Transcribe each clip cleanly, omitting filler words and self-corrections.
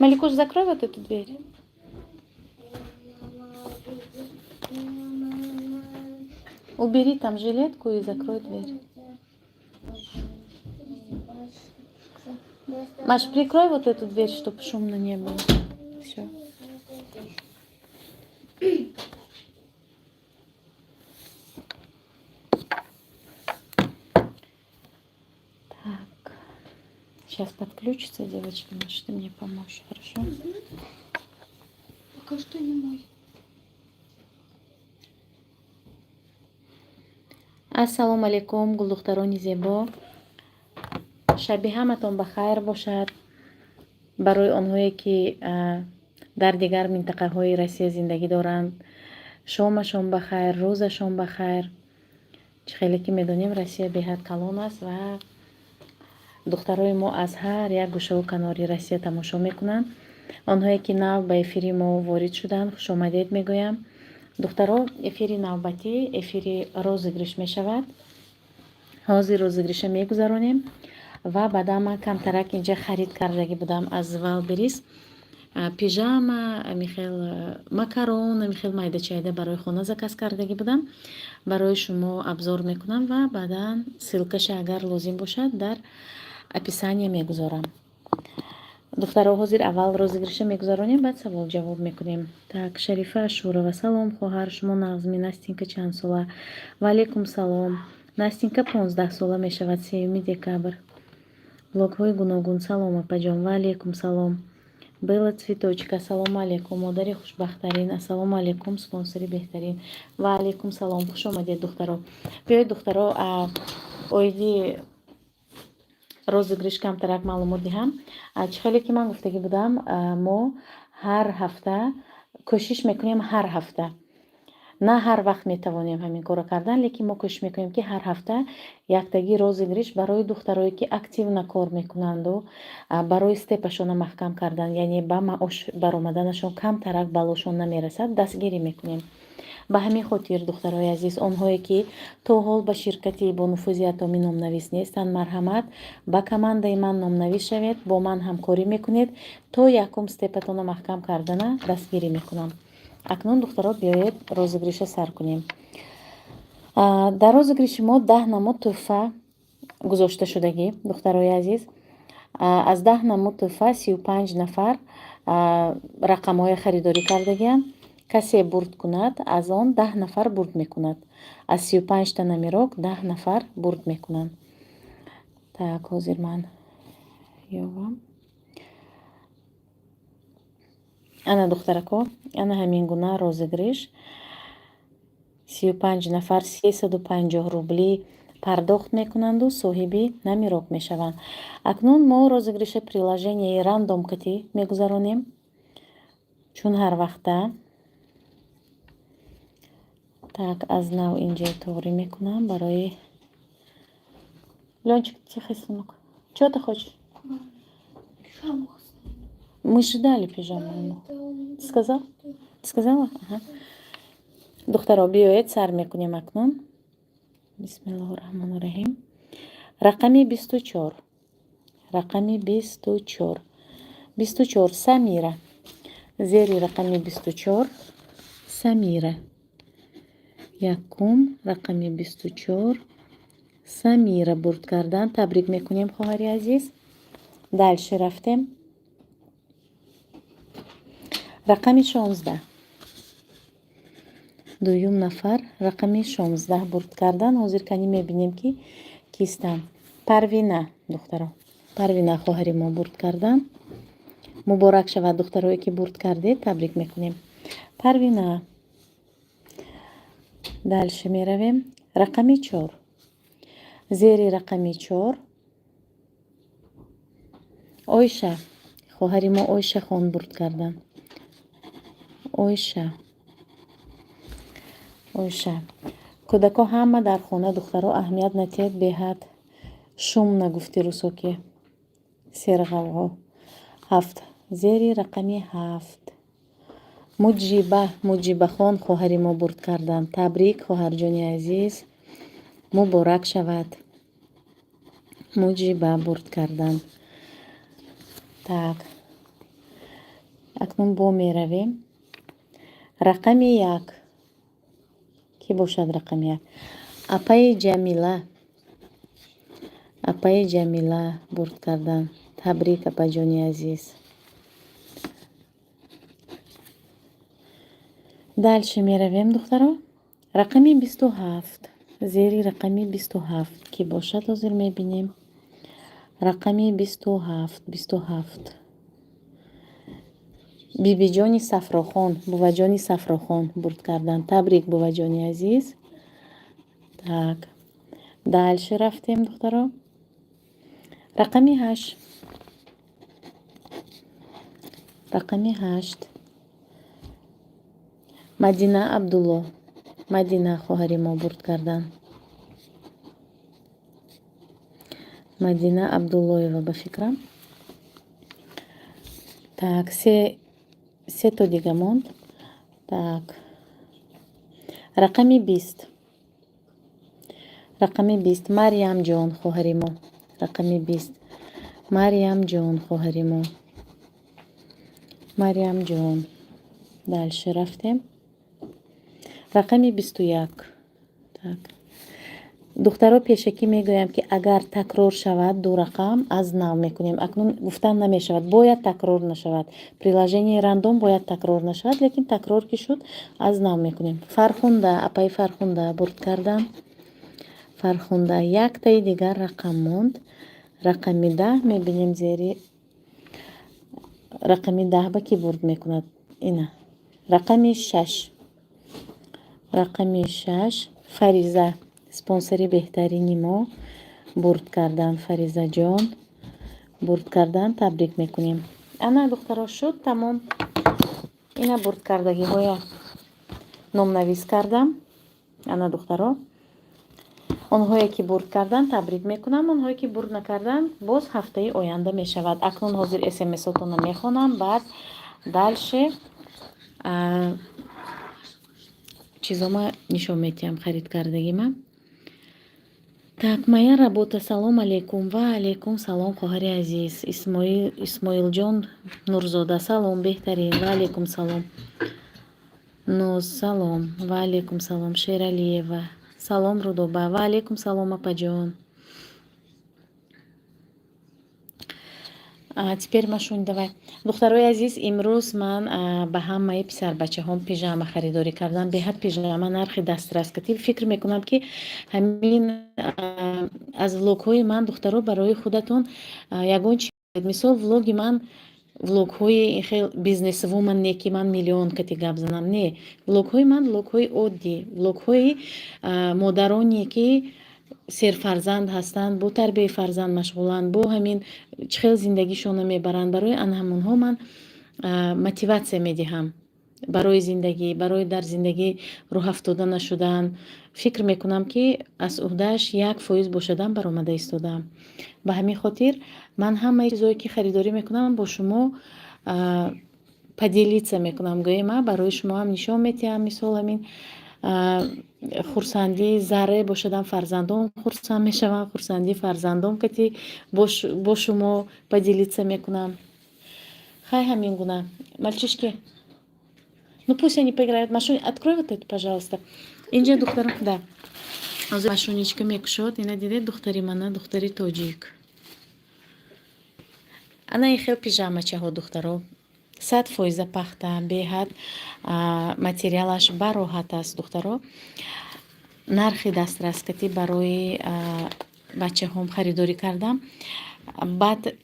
Маликуш, закрой вот эту дверь. Убери там жилетку и закрой дверь. Маш, прикрой вот эту дверь, чтобы шумно не было. Все. Так. Сейчас подключится, девочки. Маша, ты мне поможешь, хорошо? Пока что не мой. Ассалому алайкум, гулдухтарони зебо. Шаби ҳаматон ба хайр бошад. Барои онҳое, ки дар дигар минтақаҳои Россия зиндагӣ доранд, шомашон ба хайр, рӯзашон ба хайр. Чӣ хеле ки медонем, Россия беҳад калон аст ва духтарои мо аз ҳар як гӯшаву канори Россия тамошо мекунанд. Онҳое, ки нав ба эфири мо ворид шуданд, хушомадед мегӯям. Духтаро, эфири навбатӣ эфири розыгрыш мешавад. Ҳозир розыгрыша мегузаронем ва баъдан ман камтарак инҷа харид кардагӣ будам аз Вайлдберриз: пижама, михел макарон, михел майдачайда барои хона заказ кардагӣ будам. Барои шумо обзор мекунам ва баъдан ссылкаша, агар лозим бошад, дар описание мегузорам. Духтаро, ҳозир аввал розыгрыша мегузаронем, баъд савол ҷавоб мекунем. Так, Шарифа Ашурова: «Салом, хоҳар, шумо нағзми? Настинка чанд сола?» Ва алейкум салом. Настинка 15 сола мешавад 3 декабр. Блогҳои гуногун: «Салом, апаҷон». Ва алейкум салом. Белла Цветочка: «Ассалому алейкум, модари хушбахттарин». Ассалому алейкум, спонсори беҳтарин. Ва алейкум салом, хуш омадед, духтаро. Биёед, духтаро, оиди розыгрыш камтарак маълумот диҳам. Чӣ хеле ки ман гуфтагӣ будам, мо ҳар ҳафта кӯшиш мекунем, ҳар ҳафта, на ҳар вақт метавонем ҳамин корро кардан, лекин мо кӯшиш мекунем, ки ҳар ҳафта яктагӣ розыгрыш барои духтарое, ки активно кор мекунанду барои степашона маҳкам кардан, яъне ба маош баромаданашон камтарак баллошон намерасад, дастгирӣ мекунем. Ба ҳамин хотир, духтарои азиз, онҳое, ки то ҳол ба ширкати бонуфузи Атомӣ номнавис нестанд, марҳамат, ба командаи ман номнавис шавед, бо ман ҳамкорӣ мекунед, то якум степатонро маҳкам кардана дастгирӣ мекунам. Акнун, духтаро, биёед, розыгрыша сар кунем. Дар розыгрыши мо 10 намуд тӯҳфа гузошта шудагӣ, духтарои азиз. Аз 10 намуд тӯҳфа 35 нафар рақамҳое харидорӣ кардагианд. Касе бурд кунад, аз он 10 нафар бурд мекунад. Аз 35-та номерок 10 нафар бурд мекунанд. Так, ҳозир ман ёвам. Ана, духтарако, ана ҳамин гуна розыгрыш. 35 нафар 350 рублӣ пардохт мекунанду соҳиби номерок мешаванд. Акнун мо розыгрыши приложенияи рандом катӣ мегузаронем, чун ҳар вақта. Так, аз нав инҷо тоғрӣ мекунам барои Лёнчик. Тихо, сынок. Чё ты хочешь? Пижаму. Мы же дали пижаму ему. Ты сказал? Ты сказала? Ага. Духтаро, биёед, сар мекунем акнун. Бисмиллоҳу раҳмону раҳим. Рақами 24. Рақами 24. 24, Самира. Зери рақами 24, Самира. Якум, рақами 24, Самира бурд кардан. Табрик мекунем, хоҳари азиз. Дальше рафтем. Рақами 16. Дуюм нафар рақами 16 бурд кардан. Ҳозир кани мебинем, ки кистанд. Парвина, духтаро. Парвина хоҳари мо бурд кардан. Муборак шавад, духтарое, ки бурд кардед, табрик мекунем. Парвина. Дальше меравем. Рақами 4. Зери рақами 4, Ойша. Хоҳари мо Ойшахон бурд кардан. Ойша. Ойша. Кӯдако ҳама дар хона, духтаро, аҳамият натиҳед, беҳад шум нагуфти рӯсо, ки серғавғо. 7. Зери рақами 7. Муҷиба, Муҷибахон хоҳари мо бурд карданд. Табрик, хоҳарҷони азиз. Муборак шавад. Муҷиба бурд карданд. Так. Акнун бо меравем. Рақами 1. Кӣ бошад рақами 1? Апаи Ҷамила. Апаи Ҷамила бурд кардан. Табрик, апаҷони азиз. Дальше меравем, духтаро. Рақами 27. Зери рақами 27 кӣ бошад, ҳозир мебинем. Рақами 27, 27. Бибиҷони Сафрохон, буваҷони Сафрохон бурд кардан. Табрик, буваҷони азиз. Так. Дальше рафтем, духтаро. Рақами 8. Рақами 8. Мадина Абдулло. Мадина хоҳари мо бурд кардан. Мадина Абдуллоева, ба фикрам. Так, се то дига монд. Так. Рақами 20. Рақами 20. Марьямҷон хоҳари мо. Рақами 20. Марьямҷон хоҳари мо. Марьямҷон. Дальше рафтем. Рақами 21. Так. Духтаро, пешакӣ мегӯям, ки агар такрор шавад ду рақам, аз нав мекунем. Акнун гуфтан намешавад, бояд такрор нашавад. Приложение рандом бояд такрор нашавад, лекин такрор ки шуд, аз нав мекунем. Фархунда, апаи Фархунда бурд кардам. Фархунда. Яктаи дигар рақам монд. Рақами 10. Мебинем, зери рақами 10 ба кӣ бурд мекунад. Ина. Рақами 6. Рақами 6. Фариза, спонсори беҳтарини мо, бурд кардан. Фаризаҷон бурд кардан, табрик мекунем. Ана, духтаро, шуд тамом. Ина, бурдкардагиҳоя номнавис кардам. Ана, духтаро, онҳое ки бурд карданд, табрик мекунам. Онҳое ки бурд накарданд, боз ҳафтаи оянда мешавад. Акнун ҳозир смсотонро мехонам, баъд дальше чизома нишон медиҳам, харид кардагима. Так, моя работа. Салом алейкум. Ва алейкум салом, хоҳари азиз. Исмоил, Исмоилҷон Нурзода, салом, беҳтарин. Ва алейкум салом. Ноз, салом. Ва алейкум салом. Шералиева, салом. Рудоба, ва алейкум салом, апаҷон. Теперь, Машунь, давай. Духтарои азиз, имрӯз ман ба ҳамаи писарбачаҳом пижама харидорӣ кардам. Беҳад пижама нархи дастрас катӣ. Фикр мекунам, ки ҳамин аз влогҳои ман, духтаро, барои худатон ягон чи, мисол, влоги ман влогҳои хел бизнесвуман не, ки ман миллион кати гап занам, не. Влогҳои ман влогҳои оддӣ, влогҳои модароне, ки серфарзанд ҳастанд, бо тарбияи фарзанд машғуланд, бо ҳамин чӣ хел зиндагишонро мебаранд. Барои ана ҳамонҳо ман мотиватсия медиҳам барои зиндагӣ, барои дар зиндагӣ рӯҳафтода нашудан. Фикр мекунам, ки аз уҳдааш 1% бошадам баромада истодаам. Ба ҳамин хотир ман ҳамаи чизое, ки харидорӣ мекунам, бо шумо поделиться мекунам, гӯем, барои шумо ҳам нишон медиҳам. Мисол, ҳамин хурсандии зарре бошадам, фарзандон хурсанд мешаванд, хурсандии фарзандон кати бо шумо поделиться мекунам. Хай, ҳамин гуна. Мальчишки, ну пусть они поиграют. Машунь, открой вот это, пожалуйста. Инҷа, духтарам, да, ҳозир Машуничка мекушод. Ина, дидед, духтари мана, духтари тоҷик. Ана ин хел пижамачаҳо, духтаро, 100% пахта, беҳад материалаш бароҳат аст, духтаро. Нархи дастраскатӣ барои бачаҳом харидорӣ кардам. Баъд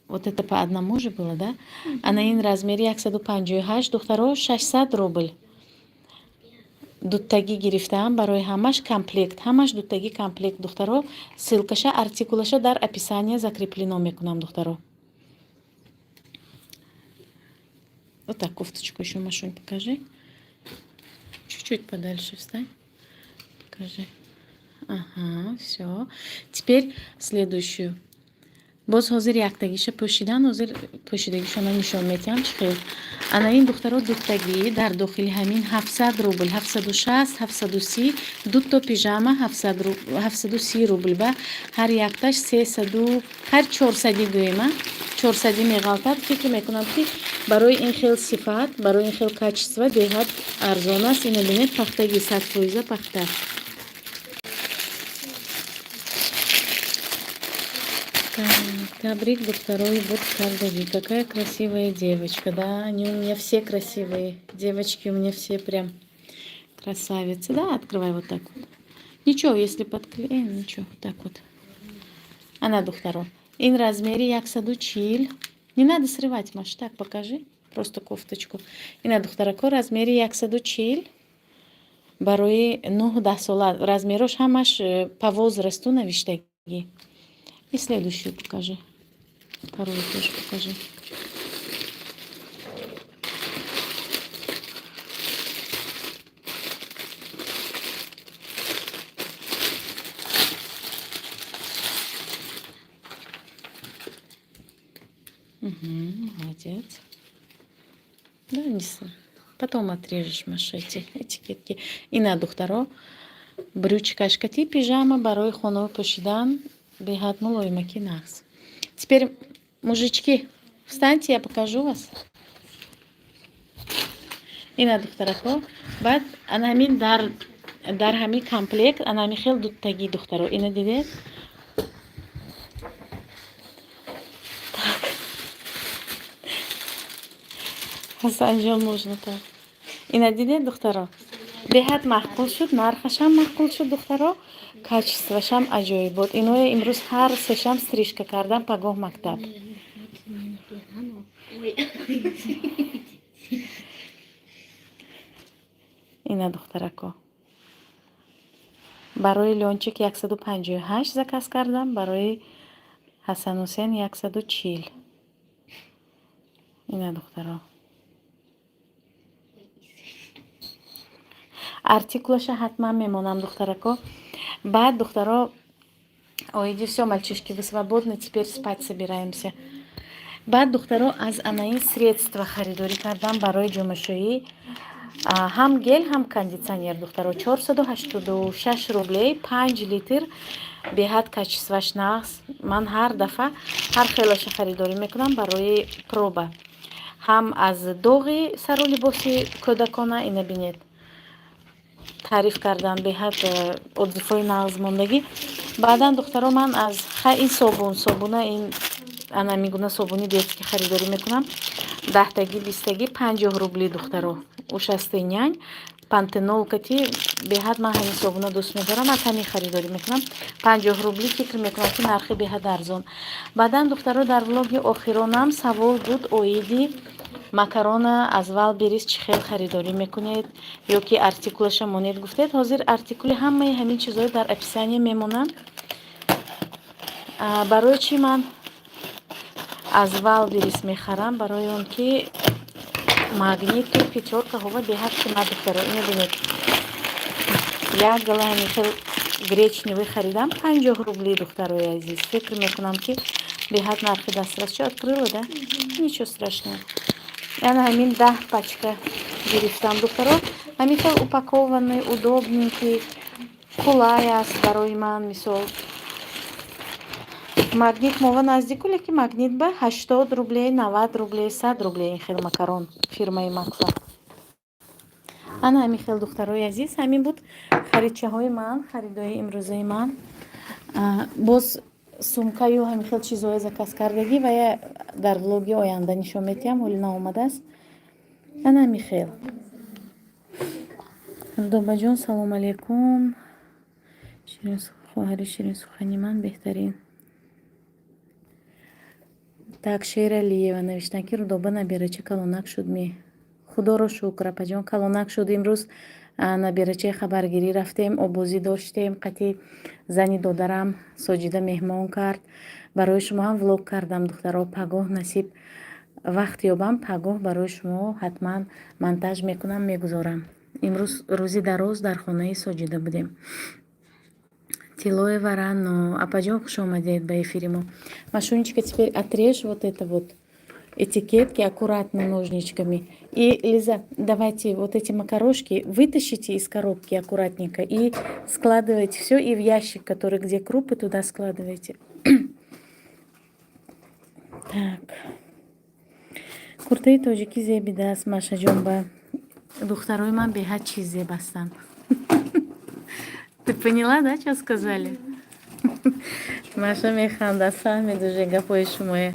вот это по одному же было, да? Ана ин размери 158, духтаро, 600 рубл. Дуттагӣ гирифтаам барои ҳамаш комплект, ҳамаш дуттагӣ комплект, духтаро. Ссылкаша, артикулаша дар описание закреплено мекунам, духтаро. Вот так кофточку еще, Машунь, покажи. Чуть-чуть подальше встань. Покажи. Ага, все. Теперь следующую. Боз ҳозир яктагиша пӯшидан, ҳозир пӯшидагишона нишон медиҳам, чӣ хел. Ана ин, духтаро, дуттагӣ дар дохили ҳамин 700 рубл, 760, 730, дуто пижама 730 рубл, ба ҳар якташ сесаду, ҳар 400 гӯем, а 400 меғалтад. Фикр мекунам, ки барои ин хел сифат, барои ин хел качество беҳад арзон аст. Ина бинед, пахтаги, 100% пахта. Табрик, духтарои бурд кардагӣ. Какая красивая девочка, да? Они у меня все красивые. Девочки у меня все прям красавицы. Да, открывай вот так вот. Ничего, если подклеим, ничего, вот так вот. Ана, духтаро. Ин размери 140. Не надо срывать, Маш, так покажи. Просто кофточку. Ина, духтарако, размери 140 барои 9-10 сола. Размерош ҳамаш по возрасту навиштагӣ. И следующую покажи. Вторую тоже покажи. Угу, молодец. Да, не. Потом отрежешь, Маша, эти этикетки. Ина, духтаро, брючкашкати пижама барои хона пӯшидан беҳад мулоимаки, нағз. Теперь, мужички, встаньте, я покажу вас. Ина, духтарако, баъд ана ҳамин дар ҳамин комплект ана ҳамин хел дуттагӣ, духтаро, ина дидед? Так. Ҳасанҷон, можно так. Ина дидед, духтаро? Беҳад маъқул шуд, нархашам маъқул шуд, духтаро, качествашам аҷоиб буд. Иное имрӯз ҳар сешам стрижка кардам, пагоҳ мактаб. Ой. Ина, духтарако, барои Лёнчик 158 заказ кардам, барои Ҳасанҳусен 140. Ина, духтаро, артикулаша ҳатман мемонам, духтарако. Баъд, духтаро, оиди, всё, мальчишки, вы свободны, теперь спать собираемся. Баъд, духтаро, аз анаин средства харидорӣ кардам барои ҷомашӯӣ, ҳам гель, ҳам кондитсионер, духтаро, 486 рублей, 5 литр. Беҳад качестваш нағз. Ман ҳар дафъа ҳар хелаша харидорӣ мекунам барои проба, ҳам аз доғи сару либоси кӯдакона. Ина бинед, таъриф кардан, беҳад отзывҳои нағз мондагӣ. Баъдан, духтаро, ман аз ин собун, собуна, ин ана мигуна собуни детский харидорӣ мекунам, 10-тагӣ, 20-тагӣ, 50 рубли, духтаро. Ушастый нянь, пантенол кати. Беҳад ман ҳамин собуна дӯст медорам, аз ҳамин харидорӣ мекунам. 50 рубли, фикр мекунам, ки нархи беҳад арзон. Баъдан, духтаро, дар влоги охиронам савол буд оиди макарона аз Вайлдберриз чӣ хел харидорӣ мекунед ё ки артикулаша монед, гуфтед. Ҳозир артикули ҳамаи ҳамин чизҳоро дар описание мемонам. Барои чӣ ман аз Вайлдберриз мехарам? Барои он ки Магниту Пятёркаҳова беҳад қимат, духтаро. Ино бинед, як гала ҳамин хел гречневый харидам 50 рубли, духтарои азиз. Фикр мекунам, ки беҳад нархи дастрас. Чо, открыла, да? Ничего страшного. Яна ҳамин 10 пачка гирифтам, духтаро. Ҳамин хел упакованный, удобненький, қулай аст барои ман. Мисол, Магнит мова наздику, лекин Магнит ба 80 рублей, 90 рублей, 100 рублей ин хел макарон фирмаи Макфа. Ана ҳамин хел, духтарои азиз, ҳамин буд харидчаҳои ман, харидои имрӯзаи ман. Боз сумкаю ҳамин хел чизҳое заказ кардагӣ ва я дар влоги оянда нишон медиҳам, ҳоли наомадааст. Ана ҳамин хел. Добаҷон, салом алейкум, хоҳари ширинсухани ман, беҳтарин. Так, Шералиева навиштанд, ки Рудоба, наберача калонак шуд ми? Худоро шукр, апаҷон, калонак шуд. Имрӯз наберачаи хабаргирӣ рафтем, обозӣ доштем қати зани додарам Соҷида, меҳмон кард. Барои шумо ҳам влог кардам, духтаро. Пагоҳ насиб вақт ёбам, пагоҳ барои шумо ҳатман монтаж мекунам, мегузорам. Имрӯз рӯзи дароз дар хонаи Соҷида будем. Тилоева Рано апаҷон, хуш омадед ба эфири мо. Машунечка, теперь отрежь вот это вот этикетки аккуратно ножничками. И, Лиза, давайте вот эти макарошки вытащите из коробки аккуратненько и складывайте все и в ящик, который, где крупы, туда складывайте. Так, куртаи тоҷикӣ зебидааст, Машаҷон. Ба духтарои ман беҳад чиз зеб ҳастанд. Ты поняла, да, что сказали? Маша механдад, фаҳмид уже гапҳои шумоя.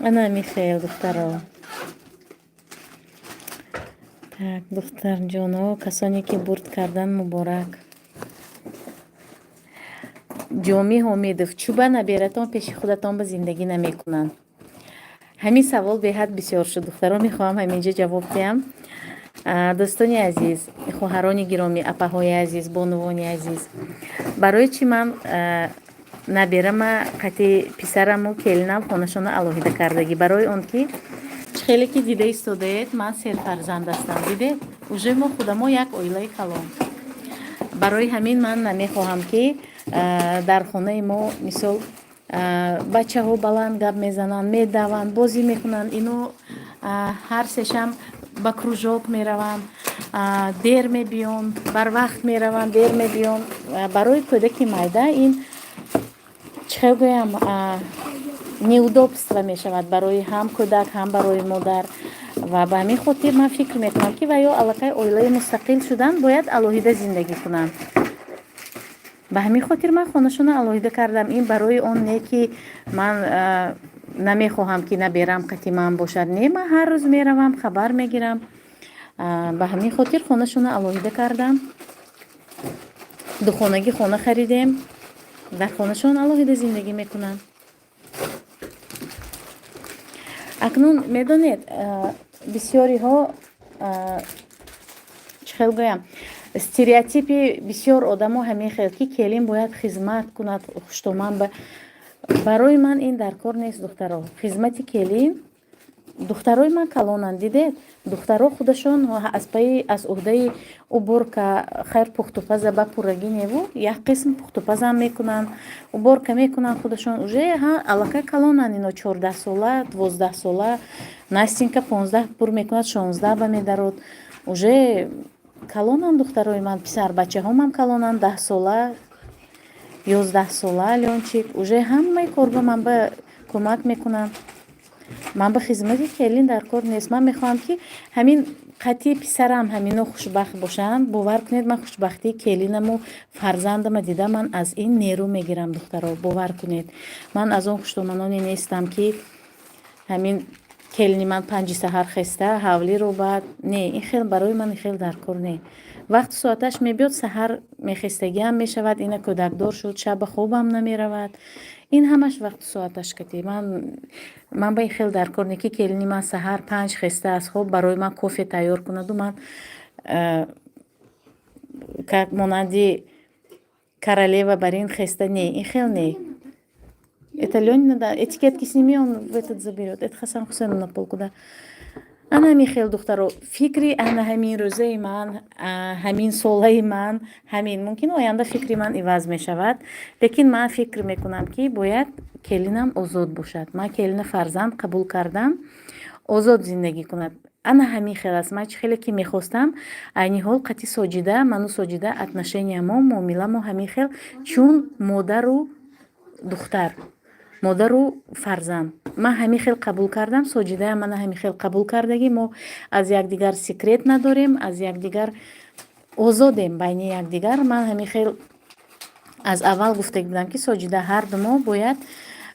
Ана, Михаил, духтаро. Так, духтарҷоно, касоне ки бурд кардан, муборак. Ҷомӣ Ҳомидов: чӯба набератон пеши худатон ба зиндагӣ намекунанд? Ҳамин савол беҳад бисёр шуд, духтаро, мехоҳам ҳаминҷо ҷавоб диҳам. Дӯстони азиз, хоҳарони гиромӣ, апаҳои азиз, бонувони азиз, барои чӣ ман наберама қати писараму келинам хонашона алоҳида кардагӣ? Барои он ки чӣ хеле ки дида истодаед, ман серфарзанд ҳастам. Дидед, уже мо худамо як оилаи калон. Барои ҳамин ман намехоҳам, ки дар хонаи мо, мисол, бачаҳо баланд гап мезананд, медаванд, бозӣ мекунанд. Ино ҳар сешам ба кружок мераванд, дер мебиёнд, барвақт мераванд, дер мебиёнд. Барои кӯдаки майда ин, чӣ хел гӯям, неудобство мешавад барои ҳам кӯдак, ҳам барои модар. Ва ба ҳамин хотир ман фикр мекунам, ки ва ё аллакай оилаи мустақил шуданд, бояд алоҳида зиндагӣ кунанд. Ба ҳамин хотир ман хонашонро алоҳида кардам. Ин барои он не, ки ман намехоҳам, ки наберам қати ман бошад. Не, ман ҳар рӯз меравам, хабар мегирам. Ба ҳамин хотир хонашонро алоҳида кардам. Духонагӣ хона харидем, дар хонашон алоҳида зиндагӣ мекунанд. Акнун медонед, бисёриҳо, чӣ хел гӯям, стереотипи бисёр одамо ҳамин хел, ки келин бояд хизмат кунад хуштоман. Барои ман ин дар кор нест, духтаро, хизмати келин. Духтарои ман калонанд, дидед, духтаро худашон аз паи, аз уҳдаи уборка, хайр, пухтупаза ба пуррагӣ неву, як қисм пухтупазам мекунанд, уборка мекунанд худашон. Уже аллакай калонанд ино, 14 сола, 12 сола. Настенька 15 пур мекунад, 16 ба медарод. Уже калонанд духтарои ман. Писарбачаҳомам калонанд, 10 сола, 11 сола Лёнчик. Уже ҳамаи корба ман ба кӯмак мекунанд. Ман ба хизмати келин дар кор нест. Ман мехоҳам, ки ҳамин қатъи писарам ҳамино хушбахт бошанд. Бовар кунед, ман хушбахтии келинаму фарзандама дида, ман аз ин нерӯ мегирам, духтаро. Бовар кунед, ман аз он хуштоманоне нестам, ки ҳамин келини ман 5-и саҳар хеста ҳавлӣ рӯбад. Не, ин хел барои ман ин хел дар кор не. Вақту соаташ мебиёд, саҳар мехестагиам мешавад. Ина кӯдакдор шуд, шаба хобам намеравад. Ин ҳамаш вақту соаташ кати. Ман ба ин хел дар кор не, ки келини ман саҳар 5 хеста аз хоб барои ман кофе тайёр кунаду ман как монанди королева бар ин хеста. Не, ин хел не. Это Ленина, да. Этикетки сними, он в этот заберет. Это Хасан Хусейну на полку, да. Ана ҳамин хел, духтаро, фикри ана ҳамин рӯзаи ман, ҳамин солаи ман ҳамин. Мумкин, оянда фикри ман иваз мешавад, лекин ман фикр мекунам, ки бояд келинам озод бошад. Ман келина фарзанд қабул кардам, озод зиндагӣ кунад. Ана ҳамин хел аст. Ман чӣ хеле ки мехостам, айни ҳол қати Соҷида, ману Соҷида отношениямо, муомиламо ҳамин хел, чун модару духтар, модару фарзанд. Ман ҳамин хел қабул кардам, Соҷидаам мана ҳамин хел қабул кардагӣ. Мо аз якдигар секрет надорем, аз якдигар озодем, байни якдигар. Ман ҳамин хел аз аввал гуфта будам, ки Соҷида, ҳарду мо бояд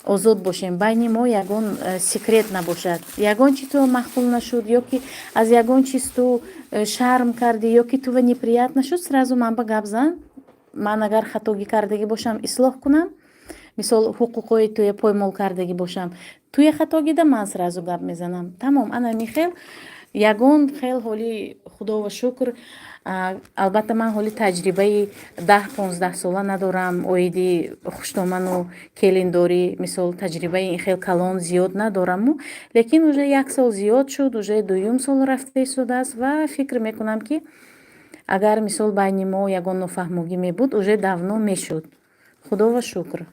озод бошем, байни мо ягон секрет набошад. Ягон чи ту маъқул нашуд ё ки аз ягон чиз ту шарм кардӣ, ё ки тува неприятно шуд, сразу ман ба гап зан. Ман агар хатогӣ кардагӣ бошам, ислоҳ кунам. Мисол, ҳуқуқҳои туя поймол кардагӣ бошам, туя хатогида ман сразу гап мезанам, тамом. Ана михел ягон хел ҳоли, худова шукр. Албатта, ман ҳоли таҷрибаи 10-15 сола надорам оиди хуштоману келиндорӣ. Мисол, таҷрибаи ин хел калон зиёд надораму, лекин уже як сол зиёд шуд, уже дуюм сол рафта истодааст ва фикр мекунам, ки агар, мисол, байни мо ягон нофаҳмогӣ мебуд, уже давно мешуд. Худова шукр,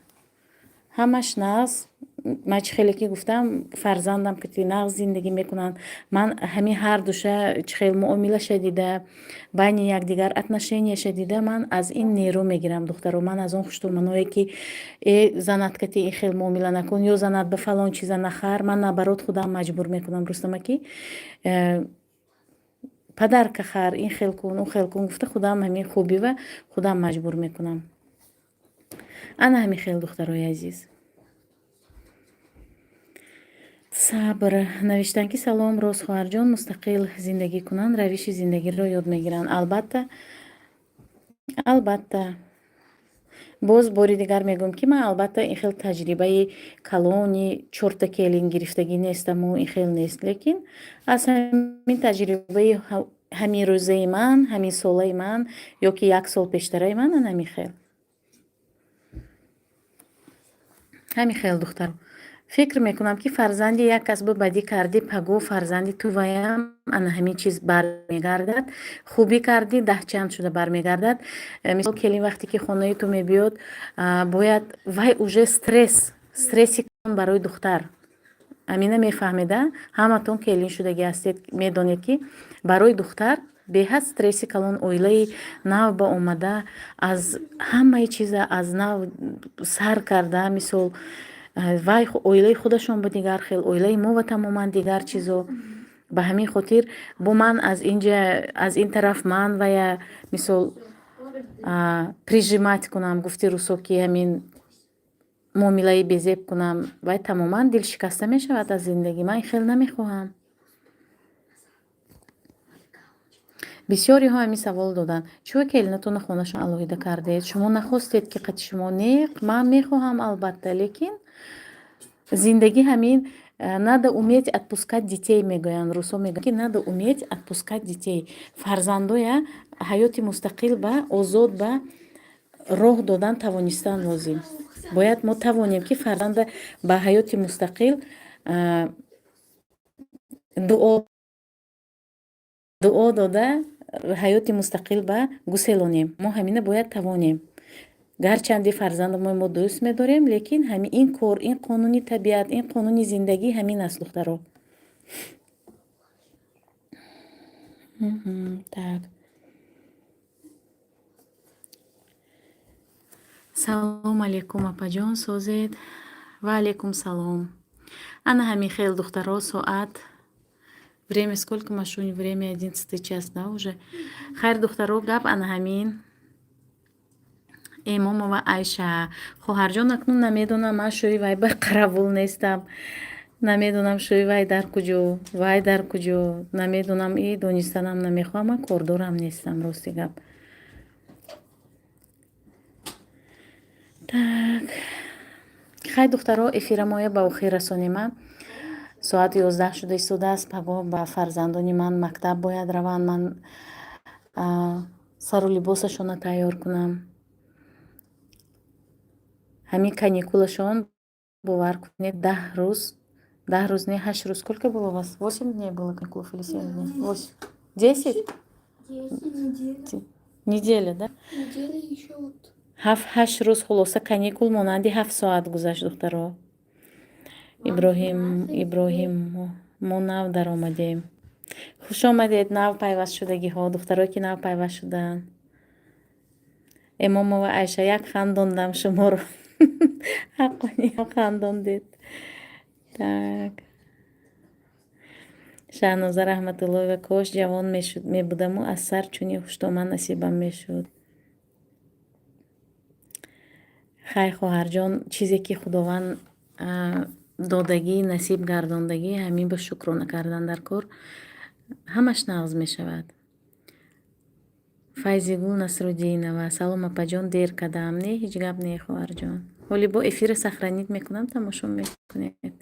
ҳамаш нағз. Ман чӣ хеле ки гуфтам, фарзандам ки нағз зиндагӣ мекунанд, ман ҳамин ҳардуша чӣ хел муомилаша дида, байни якдигар отношенияша дида, ман аз ин нерӯ мегирам, духтаро. Ман аз он хуштурманое, ки э, занат кати ин хел муомила накун ё занат ба фалон чиза нахар, ман наоборот худам маҷбур мекунам Рустама, ки подарка хар, ин хел кун, он хел кун гуфта, худам ҳамин хубива худам маҷбур мекунам. Ана ҳамин хел, духтарои азиз. Сабр навиштанд, ки салом, роз хоҳарҷон, мустақил зиндагӣ кунанд, равиши зиндагиро ёд мегиранд. Албатта, албатта. Боз бори дигар мегӯям, ки ман, албатта, ин хел таҷрибаи калони чорта келин гирифтагӣ нестаму ин хел нест, лекин аз ҳамин таҷрибаи ҳамин рӯзаи ман, ҳамин солаи ман ё ки як сол пештараи ман, ана ҳамин хел, ҳамин хел, духтар. Фикр мекунам, ки фарзанди як кас бу бадӣ кардӣ, паго фарзанди ту ваям ана ҳамин чиз бармегардад. Хубӣ кардӣ, даҳчанд шуда бармегардад. Мисол, келин вақте ки хонаи ту мебиёд, бояд вай уже стресс, стресси барои духтар. Амина мефаҳмеда, ҳаматон келин шудагӣ ҳастед, медонед, ки барои духтар беҳад стресси калон, оилаи нав ба омада, аз ҳамаи чиза аз нав сар карда. Мисол, вай оилаи худашон ба дигар хел, оилаи мо ва тамоман дигар чизо. Ба ҳамин хотир бо ман аз инҷа, аз ин тараф ман вая, мисол, прижимать кунам, гуфти русо, ки ҳамин муомилаи безеб кунам, вай тамоман дилшикаста мешавад аз зиндагӣ. Ман ин хел намехоҳам. Бисёриҳо ҳамин савол доданд: чӯ келинатонро хонашон алоҳида кардед, шумо нахостед, ки қати шумо? Не, ман мехоҳам, албатта, лекин зиндагӣ ҳамин. Надо уметь отпускать детей, мегӯянд русо, мегӯянд, ки надо уметь отпускать детей. Фарзандоя ҳаёти мустақил ба, озод ба роҳ додан тавонистан лозим. Бояд мо тавонем, ки фарзанда ба ҳаёти мустақил дуо дода, ҳаёти мустақил ба гуселонем. Мо ҳамина бояд тавонем. Гарчанде фарзандамои мо дӯст медорем, лекин ҳами ин кор, ин қонуни табиат, ин қонуни зиндагӣ ҳамин аст, духтаро. Так, салом алейкум, апаҷон, созед? Ва алейкум салом. Ана ҳамин хел, духтаро. Соат, время сколько, Машунь? Время 11-й час, да, уже. Хайр, духтаро, гап ана ҳамин. Эмомова Айша хоҳарҷон, акнун намедонам, ман шӯи вай ба қаравул нестам, намедонам шӯи вай дар куҷо, вай дар куҷо, намедонам и донистанам намехоҳам. Ман кордорам нестам, рости гап. Так, хай, духтаро, эфирамоя ба охир расонема. Соат 11 шуда истодааст. Пагоҳ ба фарзандони ман мактаб бояд раванд, ман сару либосашонро тайёр кунам. Ҳамин каникулашон, бовар кунед, 10 рӯз, 10 рӯз не, 8 рӯз. Сколько было у вас, 8 дней было каникулов или 7 дней? Восемь, 10? Неделя, да, 7-8 рӯз. Хулоса, каникул монанди 7 соат гузашт, духтаро. Иброҳим, Иброҳим, мо нав даромадем. Хуш омадед, нав пайвастшудагиҳо, духтарое, ки нав пайваст шуданд. Эмомова Айша, як хандондам шуморо, ҳаққони хандондед. Так, Шаҳноза Раҳматуллоева: кош ҷавон мебудаму аз сар чунин хуштоман насибам мешуд. Хай, хоҳарҷон, чизе ки Худованд додагӣ, насиб гардондагӣ, ҳамин ба шукрона кардан дар кор, ҳамаш нағз мешавад. Файзигул Насруддинова: салом, апаҷон, дер кардам. Не, ҳеҷ гап не, хоҳарҷон. Ҳоли бо эфира сохранить мекунам, тамошо мекунед.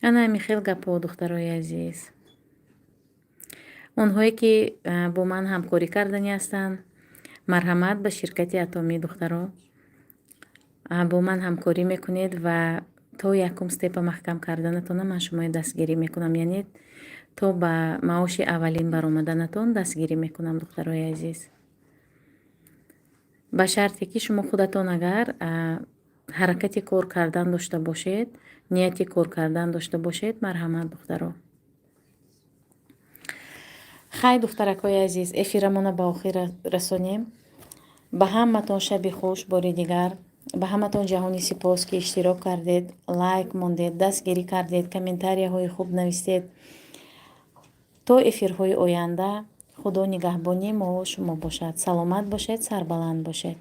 Ана ҳамин хел гапҳо, духтарои азиз. Онҳое, ки бо ман ҳамкорӣ карданӣ ҳастанд, марҳамат ба ширкати Атомӣ, духтаро. Бо ман ҳамкорӣ мекунед ва то якум степа маҳкам карданатона ман шуморо дастгирӣ мекунам, яъне то ба маоши аввалин баромаданатон дастгирӣ мекунам, духтарои азиз, ба шарте ки шумо худатон агар Ҳаракати кор кардан дошта бошед, нияти кор кардан дошта бошед, марҳамат, духтаро. Хай, духтаракҳои азиз, эфирамона ба охир расонем. Ба ҳаматон шаби хуш. Бори дигар ба ҳаматон ҷаҳони сипос, ки иштирок кардед, лайк мондед, дастгирӣ кардед, комментарияҳои хуб навистед. То эфирҳои оянда Худо нигаҳбонии мову шумо бошад. Саломат бошед, сарбаланд бошед.